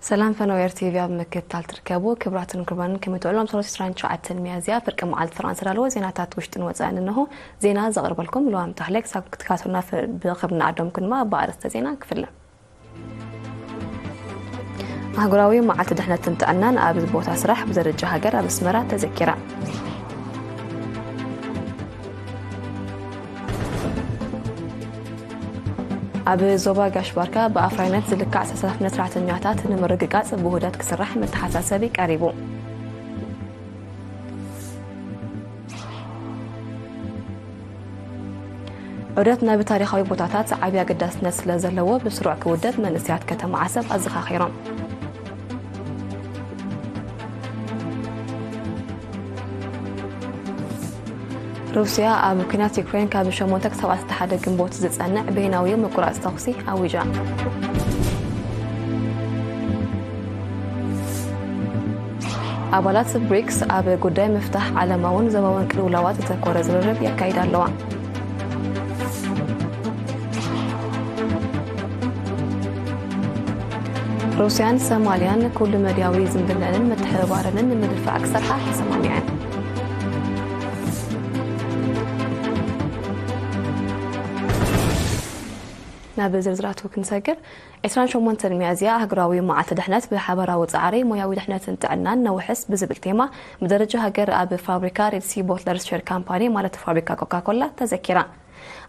ሰላም ፈነወ ቲቪ ኣብ ምክትታል ትርከቡ ክብራትን ክብራን ከመይ ትውዕሉ? ኣብ ሰለስተ ሚያዝያ ፍርቂ መዓልቲ ፈረንሳ ዳለዎ ዜናታት ውሽጥን ወጻእን እንሆ። ዜና ዘቕርበልኩም ልዋም ተኽለ። ክሳብ ክትከታተሉና ፍ-፣ ብኽብሪ ንዓድምኩም ድማ ብኣርእስተ ዜና ክፍለ። ኣህጉራዊ መዓልቲ ድሕነትን ጥዕናን ኣብ ቦታ ስራሕ ብደረጃ ሃገር ኣብ ኣስመራ ተዘኪራ። ኣብ ዞባ ጋሽ ባርካ ብኣፍራይነት ዝልካዕ ተሳታፍነት ሰራሕተኛታት ንምርግጋጽ ብውህደት ክስራሕ መተሓሳሰቢ ቀሪቡ። ዑደት ናብ ታሪኻዊ ቦታታት ዓብዪ ኣገዳስነት ስለ ዘለዎ ብስሩዕ ክውደብ መንእሰያት ከተማ ዓሰብ ኣዘኻኺሮም። ሩስያ ኣብ ኲናት ዩክሬን ካብ ሸሞንተ ክሳብ ዓሰርተ ሓደ ግንቦት ዝጸንዕ በይናዊ ምቁራጽ ተኹሲ ኣዊጃ። ኣባላት ብሪክስ ኣብ ጉዳይ ምፍታሕ ዓለማውን ዞባውን ቅልውላዋት ዘተኮረ ዝርርብ የካይዳ ኣለዋ። ሩስያን ሶማልያን ኩሉ መድያዊ ዝምድነንን ምትሕብባረንን ንምድፋዕ ክሰርሓ ተሰማሚዐን። ናብ ዝርዝራቱ ክንሰግር፣ ዕስራን ሸሞንተን ሚያዝያ ኣህጉራዊ መዓልቲ ድሕነት ብሓባራዊ ጻዕሪ ሞያዊ ድሕነትን ጥዕናን ነውሕስ ብዝብል ቴማ ብደረጃ ሃገር ኣብ ፋብሪካ ሬድሲ ቦትለርስ ሼር ካምፓኒ ማለት ፋብሪካ ኮካኮላ ተዘኪራ።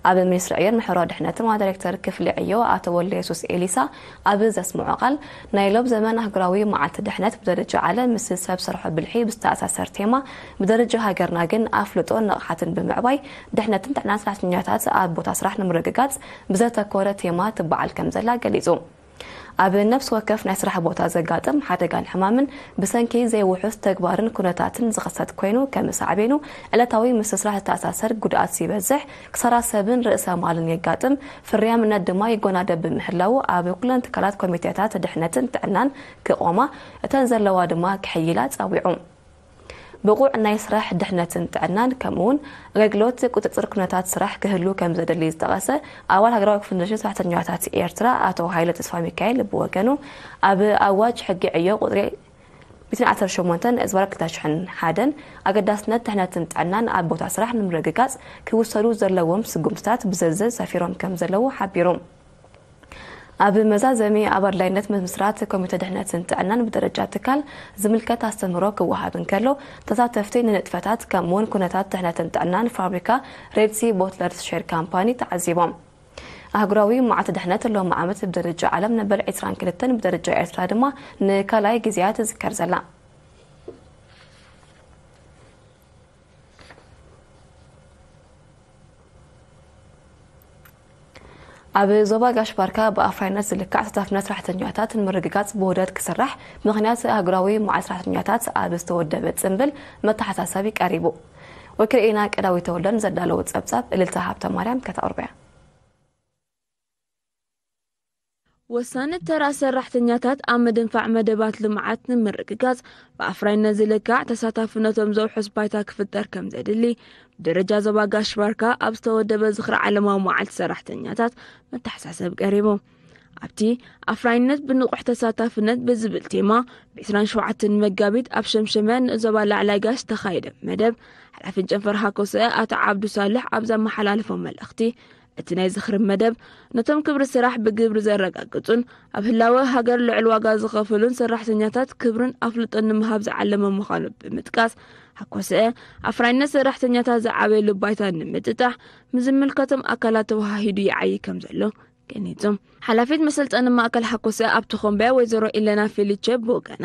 ኣብ ሚኒስትሪ ዕዮን ማሕበራዊ ድሕነትን ዋና ዳይሬክተር ክፍሊ ዕዮ ኣቶ ወልደ የሱስ ኤሊሳ ኣብ ዘስምዖ ቃል፣ ናይ ሎም ዘመን ኣህጉራዊ መዓልቲ ድሕነት ብደረጃ ዓለም ምስ ሰብ ሰርሖ ብልሒ ብዝተኣሳሰር ቴማ ብደረጃ ሃገርና ግን ኣፍልጦን ንቕሓትን ብምዕባይ ድሕነትን ጥዕናን ሰራሕተኛታት ኣብ ቦታ ስራሕ ንምርግጋጽ ብዘተኮረ ቴማ ትበዓል ከም ዘላ ገሊጹ። ኣብ ነፍሲ ወከፍ ናይ ስራሕ ቦታ ዘጋጥም ሓደጋን ሕማምን ብሰንኪ ዘይውሑስ ተግባርን ኩነታትን ዝኽሰት ኮይኑ፣ ከም ሳዕቤኑ ዕለታዊ ምስ ስራሕ ዝተኣሳሰር ጉድኣት ይበዝሕ፣ ክሳራ ሰብን ርእሰ ማልን የጋጥም፣ ፍርያምነት ድማ ይጎናደብ ብምህላዉ ኣብ ኩለን ትካላት ኮሚቴታት ድሕነትን ጥዕናን ክቖማ፣ እተን ዘለዋ ድማ ክሕይላ ጸዊዑ። ብቑዕ ናይ ስራሕ ድሕነትን ጥዕናን ከምኡውን ኣገልግሎት ቁጽጽር ኩነታት ስራሕ ክህሉ ከም ዘድሊ ዝጠቐሰ ኣባል ሃገራዊ ኮንፈደሬሽን ሰራሕተኛታት ኤርትራ ኣቶ ሃይለ ተስፋ ሚካኤል ብወገኑ፣ ኣብ ኣዋጅ ሕጊ ዕዮ ቁጽሪ ሚእትን ዓሰርተ ሸሞንተን እዝባር ክልተ ሽሕን ሓደን ኣገዳስነት ድሕነትን ጥዕናን ኣብ ቦታ ስራሕ ንምርግጋጽ ክውሰዱ ዘለዎም ስጉምትታት ብዝርዝር ሰፊሮም ከም ዘለዉ ሓቢሩ። ኣብ መዛዘሚ ኣብ ኣድላይነት ምምስራት ኮሚተ ድሕነትን ጥዕናን ብደረጃ ትካል ዝምልከት ኣስተምህሮ ክወሃብ እንከሎ፣ ተሳተፍቲ ንንጥፈታት ከምኡውን ኩነታት ድሕነትን ጥዕናን ፋብሪካ ሬድሲ ቦትለርስ ሼር ካምፓኒ ተዓዚቦም። ኣህጉራዊ መዓልቲ ድሕነት ሎሚ ዓመት ብደረጃ ዓለም ነበር ዕስራን ክልተን ብደረጃ ኤርትራ ድማ ንካልኣይ ግዜያ ትዝከር ዘላ። ኣብ ዞባ ጋሽ ባርካ ብኣፍራይነት ዝልካዕ ተሳታፍነት ሰራሕተኛታት ንምርግጋጽ ብውህደት ክስራሕ ምኽንያት ኣህጉራዊ መዓልቲ ሰራሕተኛታት ኣብ ዝተወደበ ጽምብል መተሓሳሰቢ ቀሪቡ። ወኪል ኢና ቀዳዊ ተወልደን ዘዳለዎ ጸብጻብ እልልታ ሃብተ ማርያም ከተቕርቦ እያ። ወሳኒ ተራ ሰራሕተኛታት ኣብ ምድንፋዕ መደባት ልምዓት ንምርግጋጽ ብኣፍራይነት ዝልካዕ ተሳታፍነቶም ዘውሕስ ባይታ ክፍጠር ከም ዘድሊ ብደረጃ ዞባ ጋሽ ባርካ ኣብ ዝተወደበ ዝኽሪ ዓለማዊ መዓልቲ ሰራሕተኛታት መተሓሳሰብ ቀሪቡ። ኣብቲ ኣፍራይነት ብንቑሕ ተሳታፍነት ብዝብል ቴማ ብ ዕስራን ሸውዓተን መጋቢት ኣብ ሸምሸመ ንዞባ ላዕላይ ጋሽ ዝተኻየደ መደብ ሓላፊ ጨንፈር ሃኮሰ ኣቶ ዓብዱ ሳልሕ ኣብ ዘመሓላለፎ መልእኽቲ፣ እቲ ናይ ዝኽሪ መደብ ነቶም ክብሪ ስራሕ ብግብሪ ዘረጋግጹን ኣብ ህላወ ሃገር ልዑል ዋጋ ዝኸፈሉን ሰራሕተኛታት ክብርን ኣፍልጦን ንምሃብ ዝዓለመ ምዃኑ ብምጥቃስ፣ ሃኮሰ ኣፍራይነት ሰራሕተኛታት ዝዓበየሉ ባይታ ንምጥጣሕ ምስ ዝምልከቶም ኣካላት ተወሃሂዱ ይዓዪ ከም ዘሎ ገሊጹ። ሓላፊት መሰልጠኒ ማእከል ሓኮሰ ኣብ ተኾምቢያ ወይዘሮ ኢለና ፌሊቸ ብወገና፣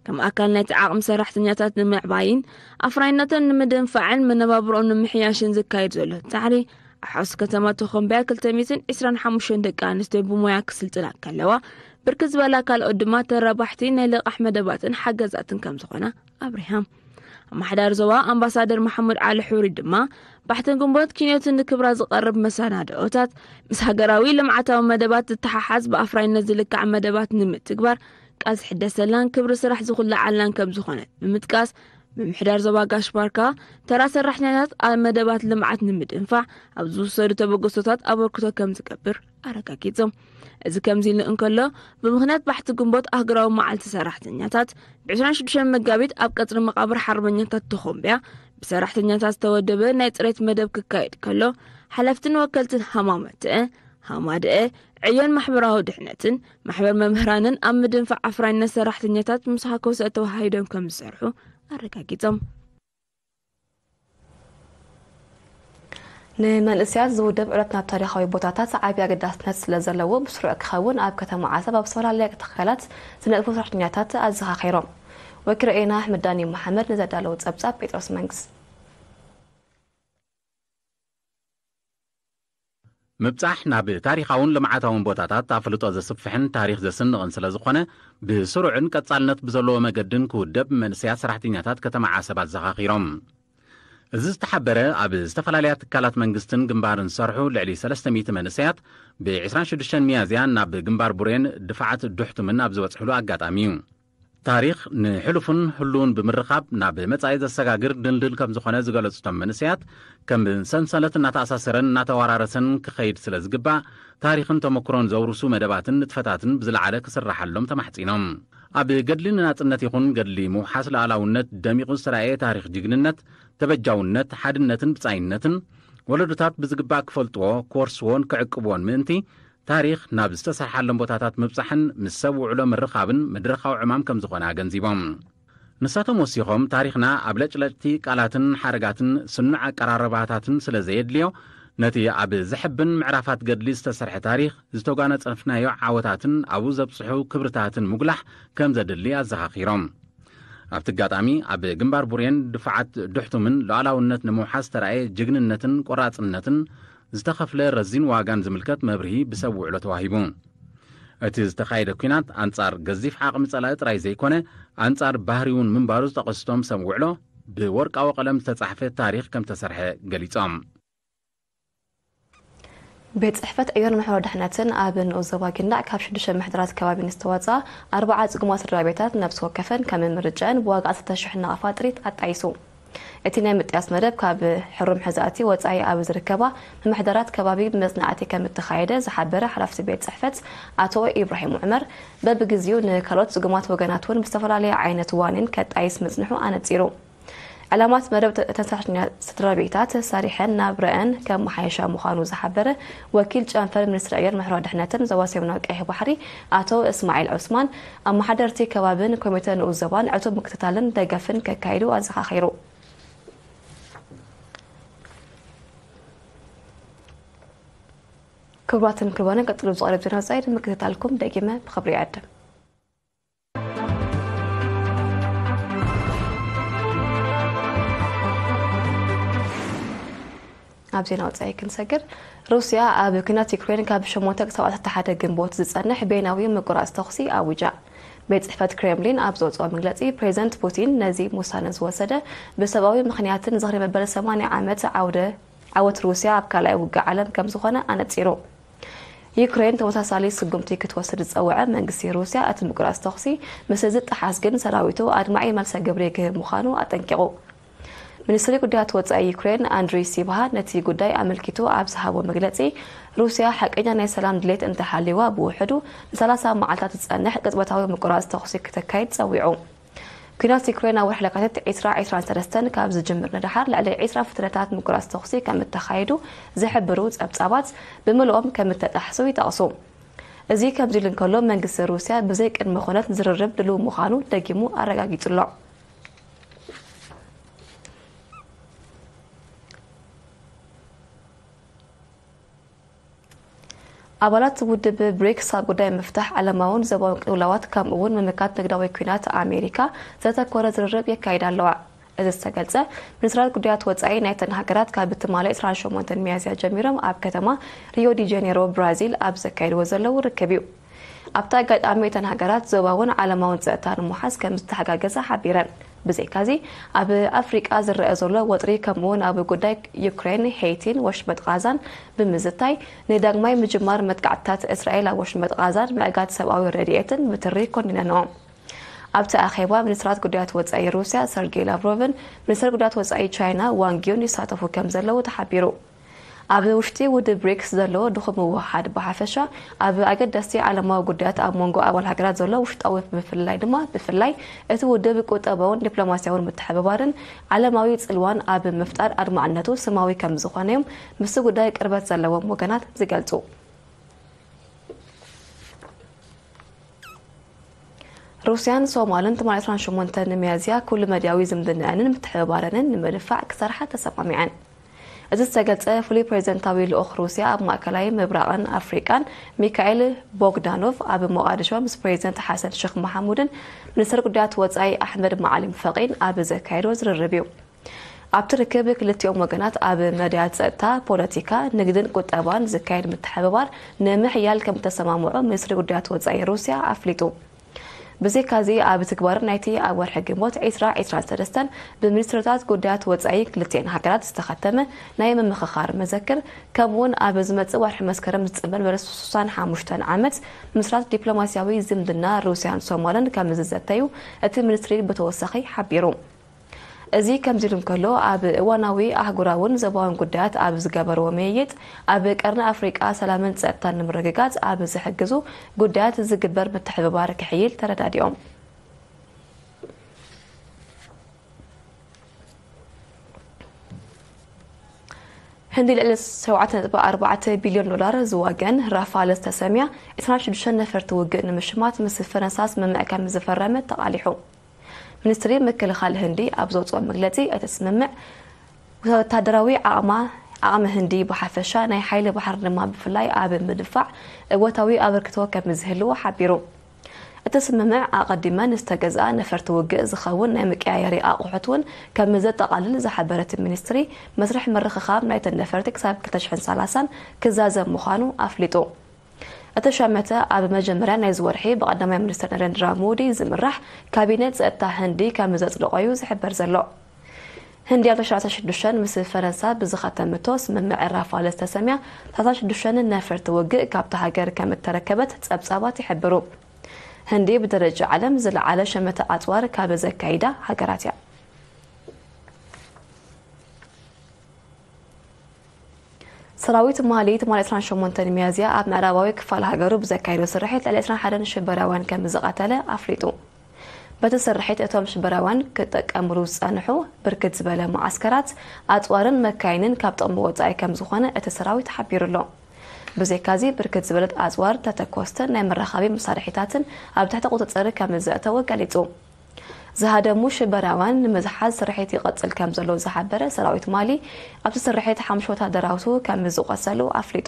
ከም ኣካል ናይቲ ዓቕሚ ሰራሕተኛታት ንምዕባይን ኣፍራይነቶም ንምድንፋዕን መነባብሮኦም ንምሕያሽን ዝካየድ ዘሎ ጻዕሪ፣ ኣብ ሓውሲ ከተማ ተኾምቢያ ክልተ ሚእትን ዕስራን ሓሙሽተን ደቂ ኣንስትዮ ብሞያ ክስልጥና ከለዋ፣ ብርክት ዝበላ ካልኦት ድማ ተረባሕቲ ናይ ልቓሕ መደባትን ሓገዛትን ከም ዝኾና ኣብሪሃ። ኣመሓዳሪ ዞባ ኣምባሳደር መሓሙድ ዓሊ ሑሪ ድማ፣ ባሕትን ግንቦት ኪንዮትን ንክብራ ዝቐርብ መሰናድኦታት ምስ ሃገራዊ ልምዓታዊ መደባት ዝተሓሓዝ ብኣፍራይነት ዝልካዕ መደባት ንምትግባር ቃልሲ ሕደሰላን ክብሪ ስራሕ ዝኹላዓላን ከም ዝኾነት ብምጥቃስ፣ ምምሕዳር ዞባ ጋሽ ባርካ፣ ተራ ሰራሕተኛታት ኣብ መደባት ልምዓት ንምድንፋዕ ኣብ ዝውሰዱ ተበገሶታት ኣበርክቶ ከም ዝገብር ኣረጋጊጾም። እዚ ከምዚ ኢሉ እንከሎ፣ ብምኽንያት ባሕቲ ግንቦት ኣህጉራዊ መዓልቲ ሰራሕተኛታት፣ ብ ዕስራን ሽዱሽተን መጋቢት ኣብ ቀጽሪ መቓብር ሓርበኛታት ተኾምብያ ብሰራሕተኛታት ዝተወደበ ናይ ጽሬት መደብ ክካየድ ከሎ፣ ሓለፍትን ወከልትን ሃማመተአ፣ ሃማደአ፣ ዕዮን ማሕበራዊ ድሕነትን ማሕበር መምህራንን ኣብ ምድንፋዕ ኣፍራይነት ሰራሕተኛታት ምስ ሃኮሰ ተወሃሂዶም ከም ዝሰርሑ ኣረጋጊጾም። ንመንእሰያት ዝውደብ ዕለት ናብ ታሪኻዊ ቦታታት ዓብዪ ኣገዳስነት ስለ ዘለዎ፣ ብስሩዕ ክኸውን ኣብ ከተማ ዓሰብ ኣብ ዝተፈላለያ ትካላት ዝነጥፉ ሰራሕተኛታት ኣዘኻኺሮም። ወኪል ርኤና ኣሕመድ ዳኒ መሓመድ ንዘዳለዉ ጸብጻብ ጴጥሮስ መንግስ። ምብጻሕ ናብ ታሪኻውን ልምዓታውን ቦታታት ኣፍልጦ ዘስፍሕን ታሪኽ ዘስንቕን ስለ ዝኾነ፣ ብስሩዕን ቀጻልነት ብዘለዎ መገድን ክውደብ መንእሰያት ሰራሕተኛታት ከተማ ዓሰብ ኣዘኻኺሮም። እዚ ዝተሓበረ ኣብ ዝተፈላለያ ትካላት መንግስትን ግንባርን ዝሰርሑ ልዕሊ ሰለስተ ሚእቲ መንእሰያት ብ ዕስራን ሽዱሽተን ሚያዝያ ናብ ግንባር ቡሬን ድፋዓት ዱሕቱምን ኣብ ዝበጽሕሉ ኣጋጣሚ እዩ። ታሪኽ ንሕሉፉን ህሉውን ብምርኻብ ናብ መጻኢ ዘሰጋግር ድልድል ከም ዝኾነ ዝገለጹ እቶም መንእሰያት፣ ከም ሰንሰለት እናተኣሳሰረን እናተወራረሰን ክኸይድ ስለ ዝግባእ፣ ታሪኽን ተመክሮን ዘውርሱ መደባትን ንጥፈታትን ብዝለዓለ ክስራሓሎም ተማሕጺኖም። ኣብ ገድሊ ንናጽነት ይኹን ገድሊ ምውሓስ ሉዓላውነት ደሚቑ ዝተራእየ ታሪኽ ጅግንነት፣ ተበጃውነት፣ ሓድነትን ብጻይነትን ወለዶታት ብዝግባእ ክፈልጥዎ፣ ክወርስዎን ክዕቅብዎን ምእንቲ፣ ታሪኽ ናብ ዝተሰርሓሎም ቦታታት ምብጻሕን ምስ ሰብ ውዕሎ ምርኻብን መድረኻዊ ዕማም ከም ዝኾነ ኣገንዚቦም። ንሳቶም ወሲኾም፣ ታሪኽና ኣብ ለጭለጭቲ ቃላትን ሓረጋትን ስኑዕ ኣቀራርባታትን ስለ ዘየድልዮ፣ ነቲ ኣብ ዘሕብን ምዕራፋት ገድሊ ዝተሰርሐ ታሪኽ፣ ዝተጓነጸፍናዮ ዓወታትን ኣብኡ ዘብጽሑ ክብርታትን ምጉላሕ ከም ዘድሊ ኣዘኻኺሮም። ኣብቲ ኣጋጣሚ፣ ኣብ ግንባር ቡሬን ድፋዓት ድሕቱምን ሉዓላውነት ንምውሓስ ዝተራእየ ጅግንነትን ቆራጽነትን ዝተኸፍለ ረዚን ዋጋን ዝምልከት መብርሂ ብሰብ ውዕሎ ተዋሂቡ። እቲ ዝተኻየደ ኲናት ኣንጻር ገዚፍ ዓቕሚ ጸላኢ ጥራይ ዘይኮነ፣ ኣንጻር ባህሪ እውን ምንባሩ ዝጠቐሱ እቶም ሰብ ውዕሎ፣ ብወርቃዊ ቀለም ዝተጻሕፈ ታሪኽ ከም ተሰርሐ ገሊጾም። ቤት ጽሕፈት ዕዮን ማሕበራዊ ድሕነትን ኣብ ንኡስ ዞባ ጊንዳዕ ካብ ሽዱሽተ ምሕደራት ከባቢ ንዝተዋጽኣ ኣርብዓ ጽጉማት ስድራ ቤታት ነፍሲ ወከፈን ከም ምርጫን ብዋጋ ዓሰርተ ሽሕ ናቕፋ ጥሪት ኣጣይሱ። እቲ ናይ ምጥያስ መደብ ካብ ሕሩም ሕዛእቲ ወጻኢ ኣብ ዝርከባ ምምሕዳራት ከባቢ ብመጽናዕቲ ከም እተኻየደ ዝሓበረ ሓላፍቲ ቤት ጽሕፈት ኣቶ ኢብራሂም ዑመር፣ በብግዜኡ ንካልኦት ጽጉማት ወገናት እውን ብዝተፈላለየ ዓይነት ዋኒን ከጣይስ ምጽንሑ ኣነጺሩ። ዕላማት መደብ ተ-፣ ተንሳሽኛ ስድራ ቤታት ሰሪሐን ናብረአን ከመሓየሻ ምዃኑ ዝሓበረ ወኪል ጨንፈር ሚኒስትሪ ዕዮን ማሕበራዊ ድሕነትን ዞባ ሰሜናዊ ቀይሕ ባሕሪ ኣቶ እስማዒል ዑስማን፣ ኣመሓደርቲ ከባብን ኮሚተ ንኡስ ዞባን ዕቱብ ምክትታልን ደገፍን ከካይዱ ኣዘኻኺሩ። ክቡራትን ክቡራንን፣ ቀጥሎ ዝቐርብ ዜና ወጻኢ ንምክትታልኩም ደጊመ ብኽብሪ ይዕድም። ኣብ ዜና ወጻኢ ክንሰግር፣ ሩስያ ኣብ ኲናት ዩክሬን ካብ ሸሞንተ ክሳብ ዓሰርተ ሓደ ግንቦት ዝጸንሕ በይናዊ ምቁራጽ ተኹሲ ኣዊጃ። ቤት ጽሕፈት ክሬምሊን ኣብ ዘውጽኦ መግለጺ፣ ፕሬዚደንት ፑቲን ነዚ ውሳነ ዝወሰደ ብሰብኣዊ ምኽንያትን ዝኽሪ መበል ሰማንያ ዓመት ዓውደ ዓወት ሩስያ ኣብ ካልኣይ ውግእ ዓለም ከም ዝኾነ ኣነጺሩ። ዩክሬን ተመሳሳሊ ስጉምቲ ክትወስድ ዝጸውዐ መንግስቲ ሩስያ፣ እቲ ምቁራጽ ተኹሲ ምስ ዝጠሓስ ግን ሰራዊቱ ኣድማዒ መልሰ ግብሪ ክህብ ምዃኑ ኣጠንቂቑ። ሚኒስትሪ ጉዳያት ወጻኢ ዩክሬን ኣንድሪ ሲብሃ ነቲ ጉዳይ ኣመልኪቱ ኣብ ዝሃቦ መግለጺ፣ ሩስያ ሓቀኛ ናይ ሰላም ድሌት እንተሃልይዋ ብውሕዱ ንሰላሳ መዓልታት ዝጸንሕ ቅጽበታዊ ምቁራጽ ተኹሲ ክተካይድ ጸዊዑ። ኲናት ዩክሬን ኣብ ወርሒ ለካቲት ዕስራ ዕስራን ሰለስተን ካብ ዝጅምር ንደሓር ልዕሊ ዕስራ ፍትነታት ምቁራጽ ተኹሲ ከም እተኻየዱ ዝሕብሩ ጸብጻባት ብምልኦም ከም እተጣሕሱ ይጠቕሱ። እዚ ከምዚ ኢሉ እንከሎ፣ መንግስቲ ሩስያ ብዘይ ቅድመ ኩነት ዝርርብ ድሉው ምዃኑ ደጊሙ ኣረጋጊጹ ኣሎ። ኣባላት ውድብ ብሪክስ ኣብ ጉዳይ ምፍታሕ ዓለማውን ዞባውን ቅልውላዋት ከምኡ እውን ምምካት ንግዳዊ ኲናት ኣሜሪካ ዘተኮረ ዝርርብ የካይዳ ኣለዋ። እዚ ዝተገልጸ፣ ሚኒስትራት ጉዳያት ወጻኢ ናይተን ሃገራት ካብ ትማሊ ዕስራን ሸሞንተን ሚያዝያ ጀሚሮም ኣብ ከተማ ሪዮ ዲ ጀኔሮ ብራዚል ኣብ ዘካይድዎ ዘለዉ ርክብ እዩ። ኣብቲ ኣጋጣሚ እተን ሃገራት ዞባውን ዓለማውን ጸጥታ ንምውሓስ ከም ዝተሓጋገዛ ሓቢረን። ብዘይካዚ፣ ኣብ ኣፍሪቃ ዝረአ ዘሎ ወጥሪ ከምኡውን ኣብ ጉዳይ ዩክሬን፣ ሄይቲን ወሽመጥ ቃዛን ብምዝታይ፣ ንዳግማይ ምጅማር መጥቃዕትታት እስራኤል ኣብ ወሽመጥ ቃዛን ምዕጋት ሰብኣዊ ረድኤትን ብትሪ ኮኒነንኦ። ኣብቲ ኣኼባ፣ ሚኒስትራት ጉዳያት ወጻኢ ሩስያ ሰርጌይ ላቭሮቭን ሚኒስትር ጉዳያት ወጻኢ ቻይና ዋንግ ዩን ይሳተፉ ከም ዘለዉ ተሓቢሩ። ኣብ ውሽጢ ውድብ ብሪክስ ዘሎ ድኹም ምውህሃድ ብሓፈሻ፣ ኣብ ኣገደስቲ ዓለማዊ ጉዳያት ኣብ መንጎ ኣባል ሃገራት ዘሎ ውሽጣዊ ምፍልላይ ድማ ብፍላይ፣ እቲ ውድብ ቁጠባውን ዲፕሎማስያውን ምትሕብባርን ዓለማዊ ጽልዋን ኣብ ምፍጣር ኣድማዕነቱ ስማዊ ከም ዝኾነ እዮም ምስቲ ጉዳይ ቅርበት ዘለዎም ወገናት ዝገልጹ። ሩስያን ሶማልን ትማሊ ዕስራን ሸሞንተን ሚያዝያ ኩሉ መድያዊ ዝምድናኣንን ምትሕብባረንን ንምድፋዕ ክሰርሓ ተሰማሚዐን። እዚ ዝተገልጸ ፍሉይ ፕሬዚደንታዊ ልኡኽ ሩስያ ኣብ ማእከላይ ምብራቕን ኣፍሪቃን ሚካኤል ቦግዳኖቭ ኣብ ሞቓዲሾ ምስ ፕሬዚደንት ሓሰን ሸኽ መሓሙድን ሚኒስትር ጉዳያት ወጻኢ ኣሕመድ መዓሊም ፈቒን ኣብ ዘካየዶ ዝርርብ እዩ። ኣብቲ ርክብ ክልቲኦም ወገናት ኣብ መዳያት ጸጥታ፣ ፖለቲካ፣ ንግድን ቁጠባን ዝካየድ ምትሕብባር ንምሕያል ከም እተሰማምዑ ሚኒስትሪ ጉዳያት ወጻኢ ሩስያ ኣፍሊጡ። ብዘይካዚ ኣብ ትግባር ናይቲ ኣብ ወርሒ ግንቦት ዕስራ ዕስራን ሰለስተን ብሚኒስትርታት ጉዳያት ወጻኢ ክልቲኤን ሃገራት ዝተኸተመ ናይ ምምኽኻር መዘክር፣ ከምኡውን ኣብ ዝመጽእ ወርሒ መስከረም ዝጽንበል በለ ሱሳን ሓሙሽተን ዓመት ምስራት ዲፕሎማስያዊ ዝምድና ሩስያን ሶማልን ከም ዝዘተዩ እቲ ሚኒስትሪ ብተወሳኺ ሓቢሩ። እዚ ከምዚ ኢሉ እንከሎ፣ ኣብ እዋናዊ ኣህጉራውን ዞባውን ጉዳያት ኣብ ዝገበርዎ ምይይጥ፣ ኣብ ቀርኒ ኣፍሪቃ ሰላምን ጸጥታን ንምርግጋጽ ኣብ ዝሕግዙ ጉዳያት ዝግበር ምትሕብባር ክሕይል ተረዳዲኦም። ህንዲ ልዕሊ ሸውዓተ ነጥቢ ኣርባዕተ ቢልዮን ዶላር ዝዋገን ራፋል ዝተሰምያ ዕስራን ሽዱሽተን ነፈርቲ ውግእ ንምሽማት ምስ ፈረንሳ ስምምዕ ከም ዝፈረመት ተቓሊሑ። ሚኒስትሪ ምክልኻል ህንዲ ኣብ ዘውፅኦ መግለፂ፣ እቲ ስምምዕ ወታደራዊ ዓቕማ ዓቕሚ ህንዲ ብሓፈሻ፣ ናይ ሓይሊ ባሕሪ ድማ ብፍላይ ኣብ ምድፋዕ እወታዊ ኣበርክቶ ከም ዝህልዎ ሓቢሩ። እቲ ስምምዕ ኣቐዲመ ንዝተገዝኣ ነፈርቲ ውግእ ዝኸውን ናይ መቀያየሪ ኣቑሑት እውን ከም ዘጠቓልል ዝሓበረ እቲ ሚኒስትሪ፣ መስርሕ ምርኽኻብ ናይተን ነፈርቲ ክሳብ ክልተ ሽሕን ሰላሳን ክዛዘም ምዃኑ ኣፍሊጡ። እቲ ሸመተ ኣብ መጀመርያ ናይዚ ወርሒ ብቐዳማይ ሚኒስትር ነሬንድራ ሞዲ ዝምራሕ ካቢነ ጸጥታ ህንዲ ከም ዘጽደቖ እዩ ዝሕበር ዘሎ። ህንዲ ኣብ ዕስራን ሽዱሽተን ምስ ፈረንሳ ብዝኸተመቶ ስምምዕ ራፋል ዝተሰምያ ሰላሳን ሽዱሽተን ነፈርቲ ውግእ ካብታ ሃገር ከም እተረከበት ጸብጻባት ይሕብሩ። ህንዲ ብደረጃ ዓለም ዝለዓለ ሸመተ ኣጽዋር ካብ ዘካይዳ ሃገራት እያ። ሰራዊት ማሊ ትማሊ ዕስራን ሸሞንተን ሚያዝያ ኣብ ምዕራባዊ ክፋል ሃገሩ ብዘካየዶ ስርሒት ልዕሊ ዕስራን ሓደን ሽበራውያን ከም ዝቐተለ ኣፍሊጡ። በቲ ስርሒት እቶም ሽበራውያን ክጥቀምሉ ዝጸንሑ ብርክት ዝበለ መዓስከራት ኣጽዋርን መካይንን ካብ ጥቕሚ ወጻኢ ከም ዝኾነ እቲ ሰራዊት ሓቢሩ ኣሎ። ብዘይካዚ ብርክት ዝበለት ኣጽዋር፣ ተተኮስትን ናይ መራኸቢ መሳርሒታትን ኣብ ትሕቲ ቁጽጽር ከም ዘእተወ ገሊጹ። ዝሃደሙ ሽበራውያን ንምዝሓል ስርሒት ይቐጽል ከም ዘሎ ዝሓበረ ሰራዊት ማሊ፣ ኣብቲ ስርሒት ሓሙሽተ ወታደራቱ ከም ዝቖሰሉ ኣፍሊጡ።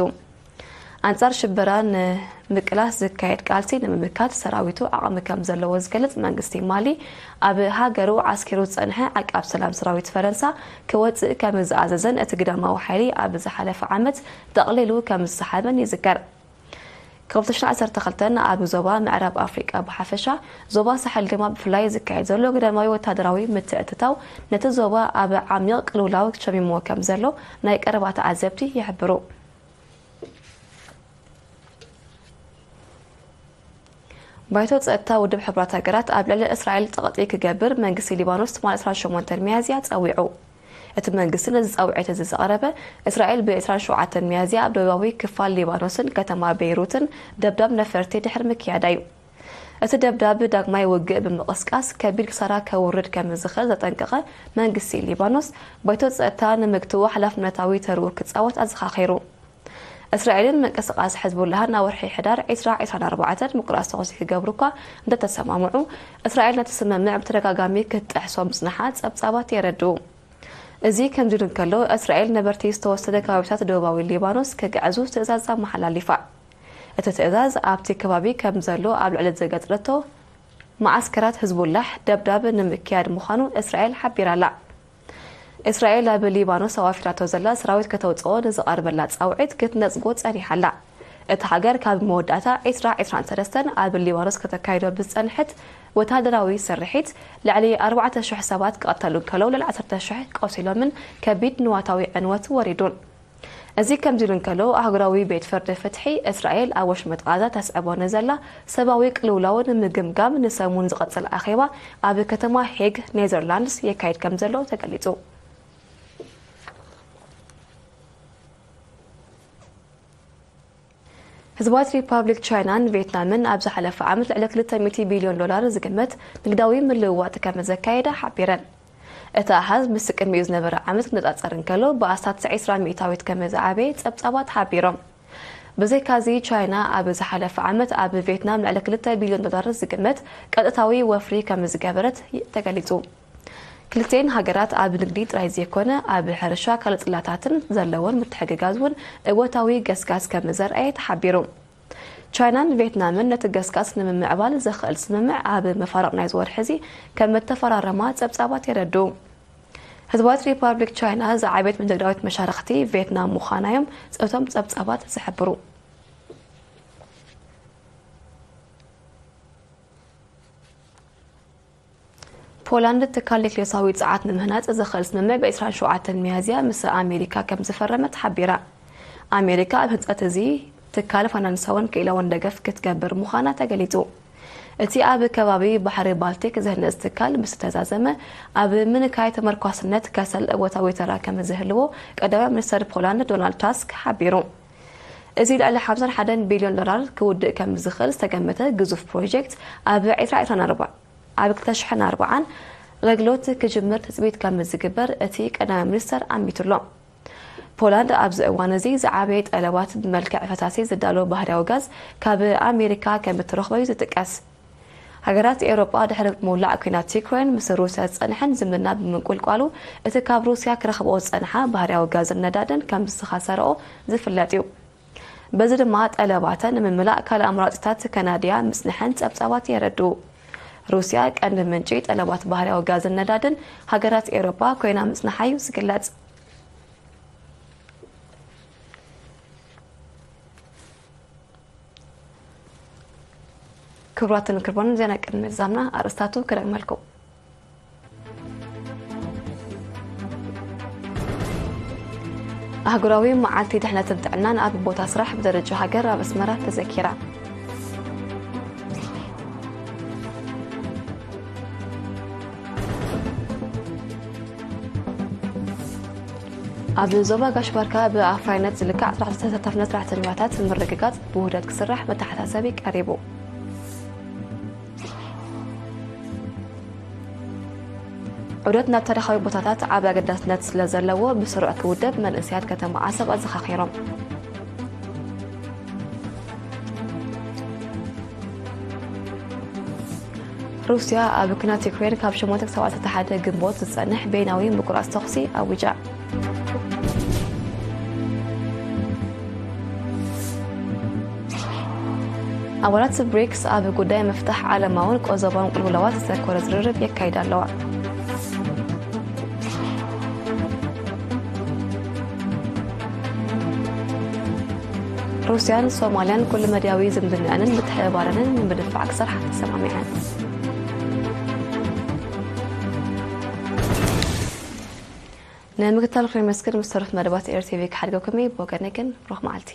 ኣንጻር ሽበራ ንምቅላስ ዝካየድ ቃልሲ ንምምካት ሰራዊቱ ዓቕሚ ከም ዘለዎ ዝገልጽ መንግስቲ ማሊ፣ ኣብ ሃገሩ ዓስኪሩ ዝጸንሐ ዓቃብ ሰላም ሰራዊት ፈረንሳ ክወጽእ ከም ዝኣዘዘን እቲ ግዳማዊ ሓይሊ ኣብ ዝሓለፈ ዓመት ጠቕሊሉ ከም ዝሰሓበን ይዝከር። ካብ ክልተ ሽሕን ዓሰርተ ክልተን ኣብ ዞባ ምዕራብ ኣፍሪቃ ብሓፈሻ፣ ዞባ ሳሕል ድማ ብፍላይ ዝካየድ ዘሎ ግዳማዊ ወታደራዊ ምትእትታው ነቲ ዞባ ኣብ ዓሚቕ ቅልውላው ሸሚምዎ ከም ዘሎ ናይ ቀረባ ተዓዘብቲ ይሕብሩ። ባይቶ ጸጥታ ውድብ ሕቡራት ሃገራት ኣብ ልዕሊ እስራኤል ጸቕጢ ክገብር መንግስቲ ሊባኖስ ትማሊ ዕስራን ሸሞንተን ሚያዝያ ጸዊዑ። እቲ መንግስቲ ነዚ ጻውዒት እዚ ዘቕረበ፣ እስራኤል ብ ዕስራን ሸውዓተን ሚያዝያ ኣብ ደቡባዊ ክፋል ሊባኖስን ከተማ ቤይሩትን ደብዳብ ነፈርቲ ድሕሪ ምክያዳ እዩ። እቲ ደብዳብ ዳግማይ ውግእ ብምቕስቃስ ከቢድ ክሳራ ከውርድ ከም ዝኽእል ዘጠንቀቐ መንግስቲ ሊባኖስ፣ ባይቶ ጸጥታ ንምግትኡ ሓላፍነታዊ ተርኡ ክጻወት ኣዘኻኺሩ። እስራኤልን ምንቅስቓስ ሕዝቡላህን ናብ ወርሒ ሕዳር ዕስራ ዕስራን ኣርባዕተን ምቁራጽ ተኹሲ ክገብሩ እኳ እንተተሰማምዑ፣ እስራኤል ነቲ ስምምዕ ብተደጋጋሚ ክትጥሕሶ ምጽንሓ ጸብጻባት የረድኡ። እዚ ከምዚ ኢሉ እንከሎ፣ እስራኤል ነበርቲ ዝተወሰደ ከባቢታት ደቡባዊ ሊባኖስ ክግዕዙ ትእዛዝ ኣመሓላሊፋ። እቲ ትእዛዝ ኣብቲ ከባቢ ከም ዘሎ ኣብ ልዕሊ ዝገጽለቶ መዓስከራት ህዝቡላህ ደብዳብ ንምክያድ ምዃኑ እስራኤል ሓቢራ ኣላ። እስራኤል ኣብ ሊባኖስ ኣዋፊራቶ ዘላ ሰራዊት ከተውጽኦ ንዝቐርበላ ጻውዒት ክትነጽጎ ጸኒሓ ኣላ። እታ ሃገር ካብ መወዳእታ ዕስራ ዕስራን ሰለስተን ኣብ ሊባኖስ ከተካይዶ ብዝጸንሐት ወታደራዊ ስርሒት፣ ልዕሊ ኣርባዕተ ሽሕ ሰባት ክቐተሉ እንከለዉ፣ ልዕሊ ዓሰርተ ሽሕ ቆሲሎምን ከቢድ ንዋታዊ ዕንወት ወሪዱን። እዚ ከምዚ ኢሉ እንከሎ፣ ኣህጉራዊ ቤት ፍርዲ ፍትሒ እስራኤል ኣብ ወሽመጥ ቓዛ ተስዕቦ ንዘላ ሰብኣዊ ቅልውላው ንምግምጋም ንሰሙን ዝቐጽል ኣኼባ ኣብ ከተማ ሄግ ኔዘርላንድስ የካይድ ከም ዘሎ ተገሊጹ። ህዝባዊት ሪፓብሊክ ቻይናን ቬትናምን ኣብ ዝሓለፈ ዓመት ልዕሊ ክልተ ሚእቲ ቢልዮን ዶላር ዝግመት ንግዳዊ ምልውዋጥ ከም ዘካየዳ ሓቢረን። እቲ ኣሃዝ ምስ ቅድሚኡ ዝነበረ ዓመት ክነጻጸር እንከሎ ብኣስታት ዕስራ ሚእታዊት ከም ዝዓበየ ጸብጻባት ሓቢሮም። ብዘይካዚ ቻይና ኣብ ዝሓለፈ ዓመት ኣብ ቬትናም ልዕሊ ክልተ ቢልዮን ዶላር ዝግመት ቀጥታዊ ወፍሪ ከም ዝገበረት ተገሊጹ። ክልተን ሃገራት ኣብ ንግዲ ጥራይ ዘይኮነ ኣብ ሕርሻ ካልእ ጽላታትን ዘለወን ምትሕግጋዝ እውን እወታዊ ገስጋስ ከም ዘርኣየ ተሓቢሩ። ቻይናን ቬትናምን ነቲ ገስጋስ ንምምዕባል ዘኽእል ስምምዕ ኣብ መፋርቕ ናይዚ ወርሒ እዚ ከም እተፈራረማ ጸብጻባት የረድኡ። ህዝባዊት ሪፓብሊክ ቻይና ዝዓበየት ንግዳዊት መሻርኽቲ ቬትናም ምዃና እዮም እቶም ጸብጻባት ዝሕብሩ። ፖላንድ ትካል ኒክሌሳዊ ጸዓት ንምህናጽ ዘኽእል ስምምዕ ብ ዕስራን ሸውዓተን ሚያዝያ ምስ ኣሜሪካ ከም ዝፈረመት ሓቢራ። ኣሜሪካ ኣብ ህንጸት እዚ ትካል ፋይናንሳውን ክኢላውን ደገፍ ክትገብር ምዃና ተገሊጹ። እቲ ኣብ ከባቢ ባሕሪ ባልቲክ ዝህነጽ ትካል ምስ ተዛዘመ፣ ኣብ ምንካይ ተመርኳስነት ከሰል እወታዊ ተራ ከም ዝህልዎ ቀዳማይ ሚኒስተር ፖላንድ ዶናልድ ታስክ ሓቢሩ። እዚ ልዕሊ ሓምሳን ሓደን ቢልዮን ዶላር ክውድእ ከም ዝኽእል ዝተገመተ ግዙፍ ፕሮጀክት ኣብ ዕስራ ዕስራን ኣርባዕተን ኣብ ክልተ ሽሕን ኣርባዓን ኣገልግሎት ክጅምር ትጽቢት ከም ዝግበር እቲ ቀዳማይ ሚኒስተር ኣሚቱሎ። ፖላንድ ኣብዚ እዋን እዚ ዝዓበየ ጠለባት ብመልክዕ ፈሳሲ ዝዳሎ ባህርያዊ ጋዝ ካብ ኣሜሪካ ከም እትረኽቦ እዩ ዝጥቀስ። ሃገራት ኤውሮጳ ድሕሪ ምውላዕ ኲናት ዩክሬን ምስ ሩስያ ዝጸንሐን ዝምድና ብምንቁልቋሉ እቲ ካብ ሩስያ ክረኽብኦ ዝጸንሓ ባህርያዊ ጋዝን ነዳድን ከም ዝተኻሰርኦ ዝፍለጥ እዩ። በዚ ድማ ጠለባተን ንምምላእ ካልእ ኣማራጺታት ከናድያ ምጽንሐን ጸብጻባት የረድኡ። ሩስያ ቀንዲ ምንጪ ጠለባት ባህርያዊ ጋዝን ነዳድን ሃገራት ኤውሮጳ ኮይና ምጽንሓ እዩ ዝግለጽ። ክቡራትን ክቡራን፣ ዜና ቅድሚ ምዛምና ኣርእስታቱ ክደግመልኩም። ኣህጉራዊ መዓልቲ ድሕነትን ጥዕናን ኣብ ቦታ ስራሕ ብደረጃ ሃገር ኣብ ኣስመራ ተዘኪራ። ኣብ ዞባ ጋሽ ባርካ ብኣፍራይነት ዝልካዕ ስራሕቲ ተሳታፍነት ሰራሕተኛታት ንምርግጋጽ ብውህደት ክስራሕ መተሓሳሰቢ ቀሪቡ። ዑደት ናብ ታሪኻዊ ቦታታት ዓቢ ኣገዳስነት ስለ ዘለዎ፣ ብስሩዕ ክውደብ መንእሰያት ከተማ ዓሰብ ኣዘኻኺሮም። ሩስያ ኣብ ኲናት ዩክሬን ካብ ሸሞንተ ክሳብ ዓሰርተ ሓደ ግንቦት ዝጸንሕ በይናዊ ምቁራጽ ተኹሲ ኣዊጃ። ኣባላት ብሪክስ ኣብ ጉዳይ ምፍታሕ ዓለማውን ቆዘባውን ቅልውላዋት ዘተኮረ ዝርርብ የካይዳ ኣለዋ። ሩስያን ሶማልያን ኩሉ መድያዊ ዝምድናኣንን ምትሕብባረንን ንምድንፋዕ ክሰርሓ ተሰማሚዐን። ንምክትታልኩም የመስግን። ምስ ተረፉ መደባት ኤር ቲቪ ክሓድገኩም እየ። ብወገነይ ግን ብሩኽ መዓልቲ።